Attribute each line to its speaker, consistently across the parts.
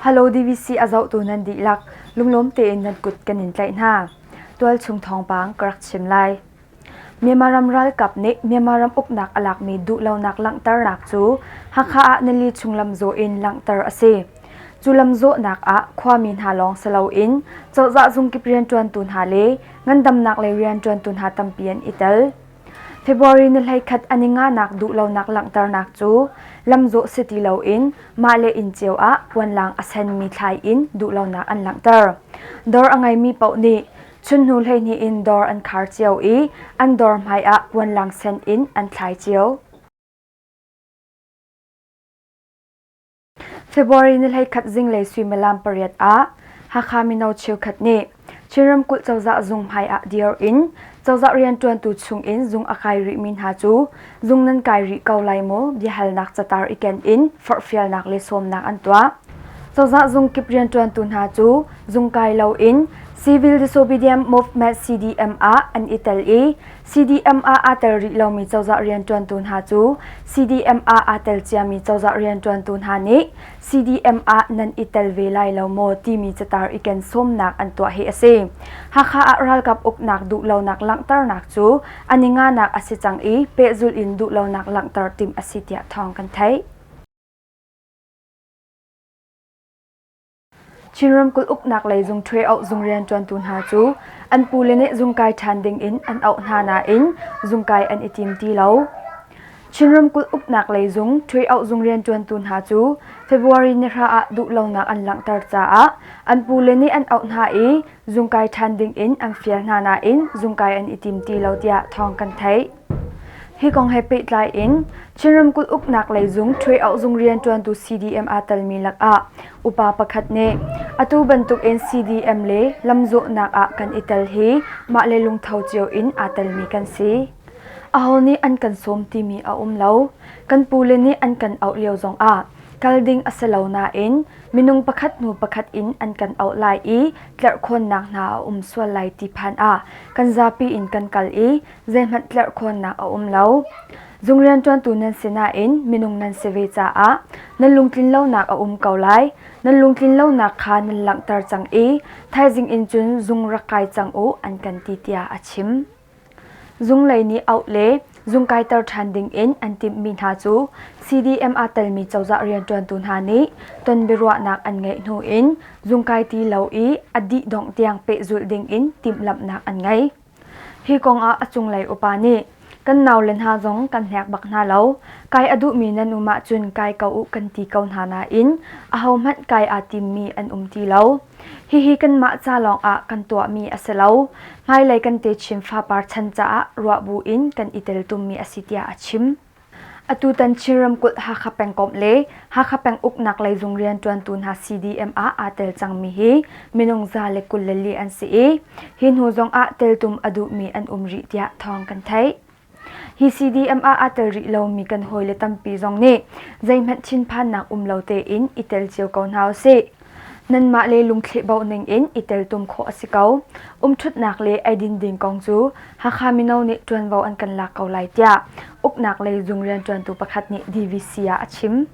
Speaker 1: Hello DVC a zohtu nan dihlak lunglawm tein nan kut kan in tlaih hna. Tualchung thawngpang ka rak chim lai. Myanmar ram ralkap nih Myanmar ram uknak a lakmi duhlonak langhternak cu Hakha ah nili chung lamzawh in langhter a si. Cu lamzawhnak ah khuami hna lawng si loin cozah zungkip rianṭuantu hna le ngandamnak lei rianṭuantu hna tampi an i tel. February ni 11 an i nganak duhlonak langhternak cu lamzawh si ti loin mah le inn cio ah puanlang a senmi thlai in duhlonak an langhter. Dawr a ngeimi paoh nih chunhnu 12 in dawr an khar cio i an dawr hmai ah puanlang sen in an thlai cio. February ni 11 zinglei suimilam 8 ah Hakha mino cheukhat nih Chin ramkulh cozah zung hmai ah dir in cozah rianṭuantu chungin zung a kai rihmi hna cu zung nan kai rih ko lai maw biahalnak catar i ken in forhfialnak le sawmnak an tuah. Cozah zung kip rianṭuantu hna cu zung kai loin Civil Disobedient Movement CDM ah an i tel i CDM ah aa tel rih lomi cozah rianṭuantu hna cu CDM ah aa tel ciami cozah rianṭuantu hna nih CDM ah nan i tel ve lai lo maw timi catar i ken sawmnak an tuah hi a si. Hakha ah ralkap uknak duhlonak langhternak cu a ninganak a si cang i pehzulh in duhlonak langhter timh a si tiah thawng kan theih. Chin ramkulh uknak lei zung ṭhuai-auh zung rianṭuantu hna cu an pule nih zungkai ṭhan dingin an auh hna nain zungkai an i tim ti lo. Chin ramkulh uknak lei zung ṭhuai-auh zung rianṭuantu hna cu February nihra ah duhlonak an langhter caah an pule nih an auh hna i zungkai ṭhan dingin an fial hna nain zungkai an i tim ti lo tiah thawng kan theih. Hi kong he pehtlai in Chin ramkulh uknak lei zung ṭhuai-auh zung rianṭuantu CDM aa telmi lakah upa pakhat nih atu bantukin CDM le lamzawhnak ah kan i tel hi mah le lungtho cio in aa telmi kan si. Aho nih an kan sawm timi a um lo. Kan pule nih an kan auh lio zongah kal ding a si lo nain minung pakhat hnu pakhat in an kan auh lai i tlerhkhawnnak hna a um sual lai ti phan ah kan zapi in kan kal i zeihmanh tlerhkhawnnak a um lo. Zung rianṭuantu nan si nain minung nan si ve caah nan lungtlin lonak a um ko lai. Nan lungtlin lonak kha nan langhter cang i thaizing in cun zung rak kai cang u an kan ti tiah a chim. Zung lei nih auh le zung kaiter ṭhan dingin an timhmi hna cu CDM aa telmi cozah rianṭuantu hna nih ton biaruahnak an ngeih hnu in zung kai ti lo i a dih dongh tiang pehzulh dingin timhlamhnak an ngei. Hi kongah a cunglei upa nih kan naule hna zong kan hnek bak hna lo. Kai a duhmi nan um ahcun kai ko u kan ti ko hna nain ahohmanh kai aa timmi an um ti lo. Hihi kanmah ca lawngah kan tuahmi a si lo. Hmailei kan techin fapar chan caah ruah buin kan i teltummi a si tiah a chim. Atutan Chin ramkulh Hakha pengkomh le Hakha peng uknak lei zung rianṭuantu hna CDM ah aa tel cangmi hi minung 124 an si i hi hnu zongah teltum a duhmi an um rih tiah thawng kan theih. Hi CDM ah aa tel rih lomi kan hawile tampi zong nih zeihmanh thinphannak um lo tein i tel cio ko hna usih. Nanmah le lungthleh bauh ning in i teltum khawh a si ko. Umṭhutnak le eidin ding kong cu Hakha mino nih ṭuanvo an kan lak ko lai tiah uknak lei zung rianṭuantu pakhat nih DVC ah a chim.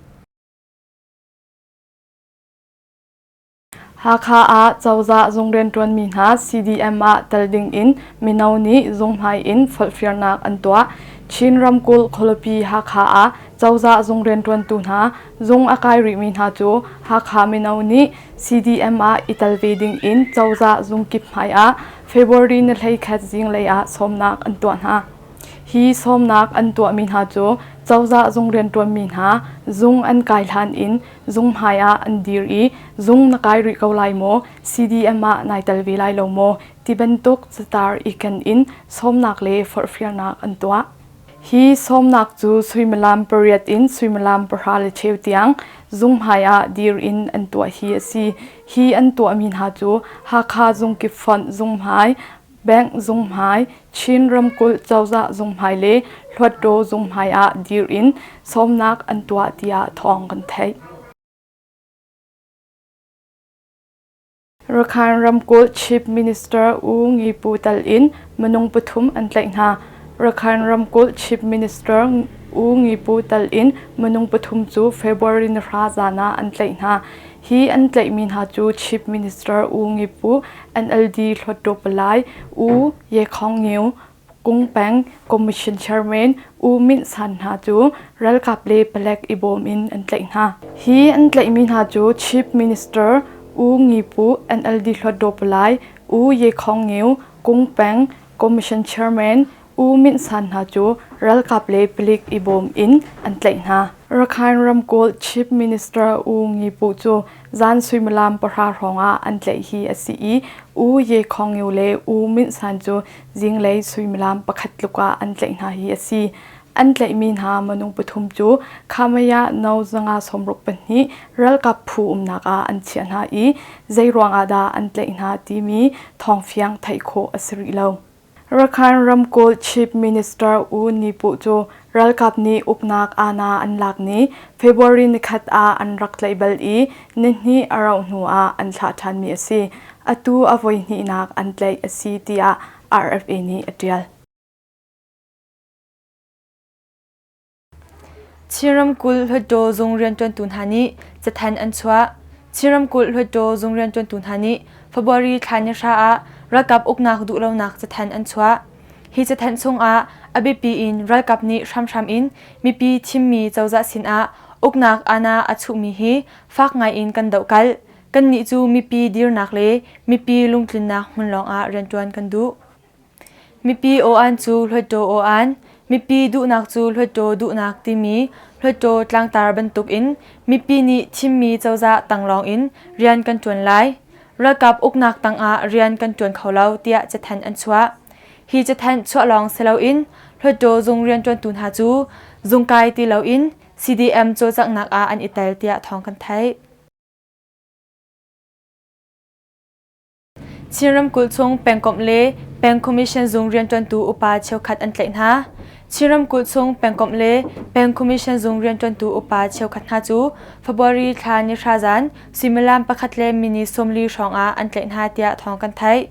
Speaker 2: Hakha ah cozah zung rianṭuanmi hna CDM ah tel ding in mino nih zunghmai in forhfialnak an tuah. Chin ramkulh khualipi Hakha ah cozah zung rianṭuantu hna zung a kai rihmi hna cu Hakha mino nih CDM ah i tel ve ding in cozah zungkip hmai ah February ni 11 zinglei ah sawmnak an tuah hna. Hi sawmnak an tuahmi hna cu cozah zung rianṭuanmi hna zung an kai hlan in zung hmai ah an dir i zung na kai rih ko lai maw, CDM ah nai tel ve lai lo maw ti bantuk catar i ken in sawmnak le forhfialnak an tuah. Hi sawmnak cu suimilam 8 in suimilam 10.15 tiang zunghmai ah dir in an tuah hi a si. Hi an tuahmi hna cu Hakha zungkip fonh zunghmai, Bank zunghmai, Chin ramkulh cozah zunghmai le Hluttaw zunghmai ah dir in sawmnak an tuah tiah thawng kan theih. Rakhine ramkulh Chief Minister U Ngi Pu tal in minung pathum an tlaih hna. Rakhine ramkulh Chief Minister U Ngi Pu tal in minung pathum cu February ni 9 zan ah an tlaih hna. Hi an tlaihmi hna cu Chief Minister U Ngi Pu, NLD Hluttaw Palai U Ye Khong Ngiu, Kung Peng Commission Chairman U Myint San hna cu ralkap le palek i bawm in an tlaih hna. Hi an tlaihmi hna cu Chief Minister U Ngi Pu, NLD Hluttaw Palai U Ye Khong Ngiu, Kung Peng Commission Chairman U Myint San hna cu ralkap le palik i bawm in an tlaih hna. Rakhine ramkulh Chief Minister U Ngi Pu cu zan suimilam pahra hrawngah an tlaih hi a si i U Ye Khong Ngiu le U Myint San cu zinglei suimilam pakhat tluk ah an tlaih hna hi a si. An tlaihmi hna minung pathum cu Khamaya No 562 ralkap phu umnak ah an chiah hna i zei ruangah dah an tlaih hna timi thawngfiang theih khawh a si rih lo. Rakhine ramkulh Chief Minister U Ni Puh cu ralkap nih uknak aana an lak ni February nikhat ah an rak tlaih bal i nihnih a rauh hnu ah an thlah ṭhanmi a si. Atu a voihnihnak an tlaih a si tiah RFA nih a ṭial.
Speaker 3: Chin ramkulh Hluttaw zung rianṭuantu hna nih cathanh an chuah. Chin ramkulh Hluttaw zung rianṭuantu hna nih February thla ni hra ah ralkap uknak duhlonak cathanh an chuah. Hi cathanh chungah a biapi in ralkap nih hramhram in mipi thimmi cozah sinah uknak aana a chuhmi hi fak ngaiin kan dohkalh. Kannih cu mipi dirnak le mipi lungtlinnak hmun lawngah rianṭuan kan duh. Mipi aw-an cu Hluttaw aw-an, mipi duhnak cu Hluttaw duhnak timi Hluttaw tlangtar bantukin mipi nih thimmi cozah tanglawng in rian kan ṭuan lai. Ralkap uknak tangah rian kan ṭuan kho lo tiah cathanh an chuah. Hi cathanh chuah lawng si loin Hluttaw zung rianṭuantu hna cu zungkai ti loin CDM cawlcanghnak ah an i tel tiah thawng kan theih. Chin ramkulh chung pengkomh le peng commission zung rianṭuantu upa cheukhat an tlaih hna. Chin ramkulh chung pengkomh le peng commission zung rianṭuantu upa cheukhat hna cu February thla ni hra zan suimilam pakhat le mini 40 hrawng ah an tlaih hna tiah thawng kan theih.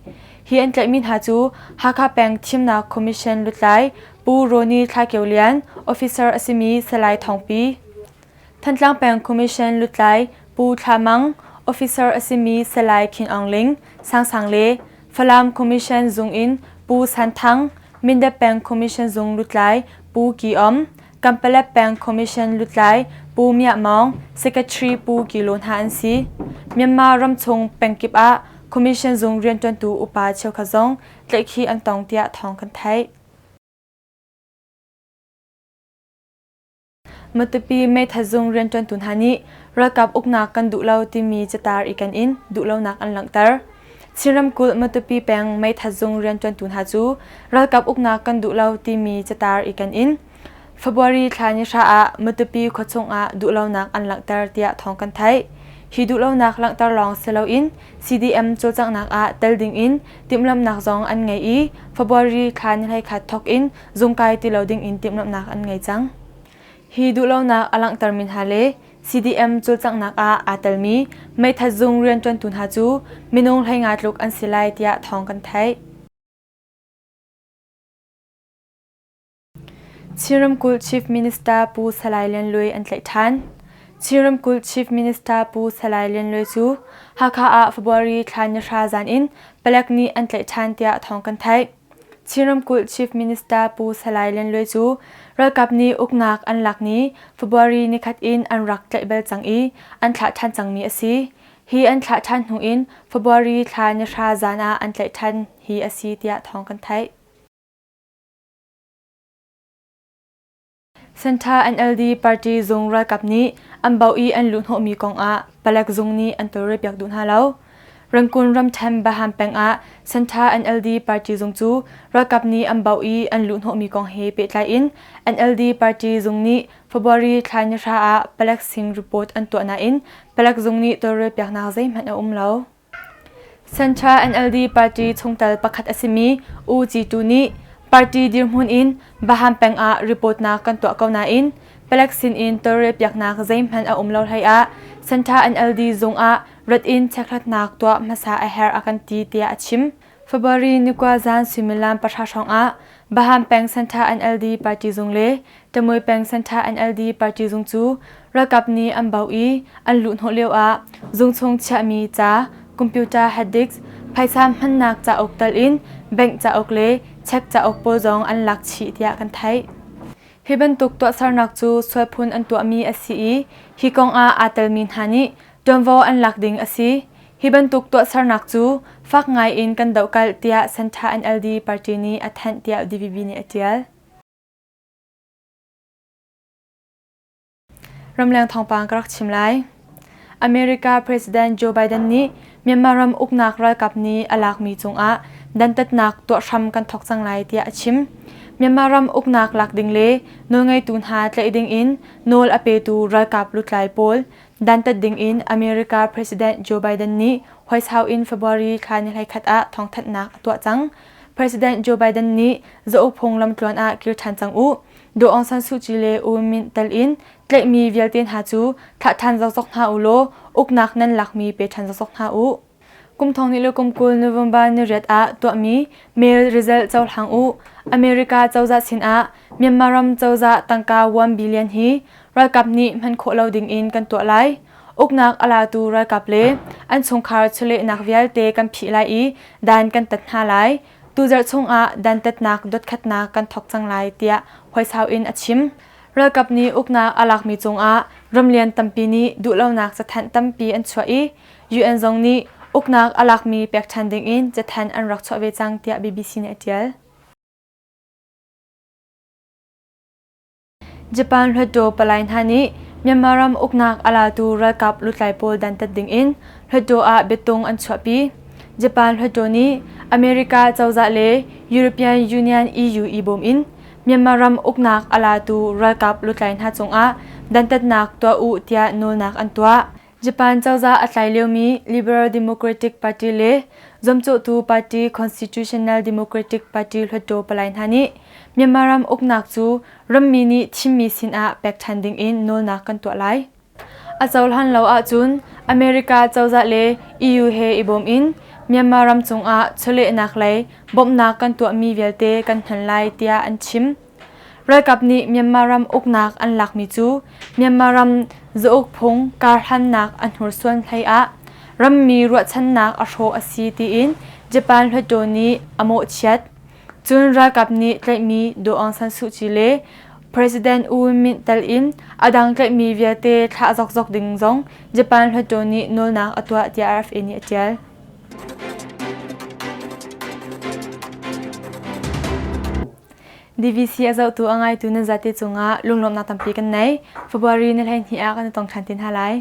Speaker 3: Hi an tlaihmi hna cu Hakha peng thimnak commission lutlai Pu Ronnie Thla Kio Lian, officer a simi Salai Thawng Pi, Thantlang peng Commission lutlai Pu Thla Mang, officer a simi Salai Khin Aung Ling, Sangsang le Falam Commission zung in Pu San Thang, Mindat peng Commission zung lutlai Pu Ki Om, Kanpalet peng Commission lutlai Pu Miah Mawng, Secretary Pu Ki Lo hna an si. Myanmar ramchung pengkip ah Commission zung rianṭuantu upa cheukhat zong tlaihkhih an tong tiah thawng kan theih. Matupi meithat zung rianṭuantu hna nih ralkap uknak kan duh lo timi catar i ken in duhlonak an langhter. Chin ramkulh Matupi peng meithat zung rianṭuantu hna cu ralkap uknak kan duh lo timi catar i ken in February thla ni hra ah Matupi khuachung ah duhlonak an langhter tiah thawng kan theih. Hi duhlonak langhter lawng si loin CDM cawlcanghnak ah tel ding in timhlamhnak zong an ngei i February thla ni 11 thawk in zungkai ti lo ding in timhlamhnak an ngei cang. Hi duhlonak a langhtermi hna le CDM cawlcanghnak ah aa telmi meithat zung rianṭuantu hna cu minung 15 tluk an si lai tiah thawng kan theih. Chin ramkulh Chief Minister Pu Salai Lian Luai an tlaih ṭhan. Chin ramkulh Chief Minister Pu Salai Lian Luai cu Hakha ah February thla ni hra zan in palek nih an tlaih ṭhan tiah thawng kan theih. Chin ramkulh Chief Minister Pu Salai Lian Luai cu ralkap nih uknak an lak ni February nikhat in an rak tlaih bal cang i an thlah ṭhan cangmi a si. Hi an thlah ṭhan hnu in February thla ni hra zan ah an tlaih ṭhan hi a si tiah thawng kan theih. Sentha NLD party zung ralkap nih an bauh i an luhhnawhmi kongah palek zung nih an tawlrelpiak duh hna lo. Rangoon ramṭhen Bahan peng ah Sentha NLD party zung cu ralkap nih an bauh i an luhhnawhmi kong he pehtlai in NLD party zung nih February thla ni hra ah palek sing report an tuah nain palek zung nih tawlrelpiaknak zeihmanh a um lo. Central NLD party chungtel pakhat a simi U Ci Tu nih party dirhmun in Bahan peng ah report-nak kan tuah ko nain palek sin in tawlrelpiaknak zeihmanh a um lo hlei ah Central NLD zung ah rat in chekhlatnak tuah hmasa a herh a kan ti tiah a chim. February ni kua zan suimilam pahra hrawng ah Baham peng Santha NLD party zung le Tamuai peng Santha NLD party zung cu ralkap nih an bauh i an luhhnawh lio ah zung chung chiahmi ca, computer hard disk, phaisa hmannak cauk tal in bank cauk le check cauk pawl zong an lak chih tiah kan theih. Hi bantuk tuahsernak cu sualphun an tuahmi a si i hi kong ah aa telmi hna nih ṭuanvo an lak ding a si. Hi bantuk tuahsernak cu fak ngai in kan dohkalh tiah Santha NLD party nih a thanh tiah DVB nih a ṭial. Ramleng thawngpang ka rak chim lai. America President Joe Biden nih Myanmar ram uknak ralkap nih a lakmi cungah dantatnak tuah hram kan thawk cang lai tiah a chim. Myanmar ram uknak lak ding le nawlngeitu hna tlaih ding in nawl a petu ralkap lutlai pawl dantat ding in America President Joe Biden nih White House in February thla ni 11 ah thawngthanhnak a tuah cang. President Joe Biden nih zauk phung lamtluan ah kir ṭhan cang u. Daw Aung San Suu Kyi le U Myint tel in tlaihmi vialte hna cu thlah ṭhan zokzok hna u law uknak nan lakmi pe ṭhan zokzok hna u. Kum thong hnih le kum 20 November ni riat ah tuahmi mail result cohlang u. America cozah sinah Myanmar ram cozah tangka 1 billion hi ralkap nih hman khawh lo ding in kan tuah lai. Uknak a latu ralkap le an chungkhar chawlehnak vialte kan phih lai i dan kan tat hna lai. Tuzarh chungah dantatnak dotkhatnak kan thawk cang lai tiah Huaisau in a chim. Ralkap nih uknak a lakmi cungah ramlian tampi nih duhlonak cathanh tampi an chuah i UN zong nih uknak a lakmi pek ṭhan dingin cathanh an rak chuah ve cang tiah BBC nih a ṭial. Japan Hluttaw palai hna nih Myanmar ram uknak a latu ralkap lutlai pawl dantat dingin Hluttaw ah biatung an chuahpi. Japan Hluttaw nih America cozah le European Union EU i bawm in Myanmar ram uknak a latu ralkap lutlai hna cungah dantatnak tuah u tiah nawlnak an tuah. Japan cozah a tlai liomi Liberal Democratic Party le zuamcawhtu party Constitutional Democratic Party hluttaw palai hna nih Myanmar ram uknak cu rammi nih thimmi sinah pek ṭhan dingin nawlnak kan tuah lai. A cohlan lo ahcun America cozah le EU he i bawm in Myanmar ram cungah chawlehnak lei bawmhnak kan tuahmi vialte kan hnon lai tiah an chim. Ralkap nih Myanmar ram uknak an lakmi cu Myanmar ram zauk phung karhlannak a hnursuan hlei ah rammi ruahchannak a hrawh a si tiin Japan Hluttaw nih a mawhchiat. Cun ralkap nih tlaihmi Daw Aung San Suu Kyi le President U Win Myint tel in a dang tlaihmi vialte thlah zokzok ding zong Japan Hluttaw nih nawlnak a tuah tiah RFA nih a ṭial. DVC a zohtu a ngaitu nan zate cungah lunglawmhnak tampi kan nei. February ni 12 ah kan i tong ṭhan te hna lai.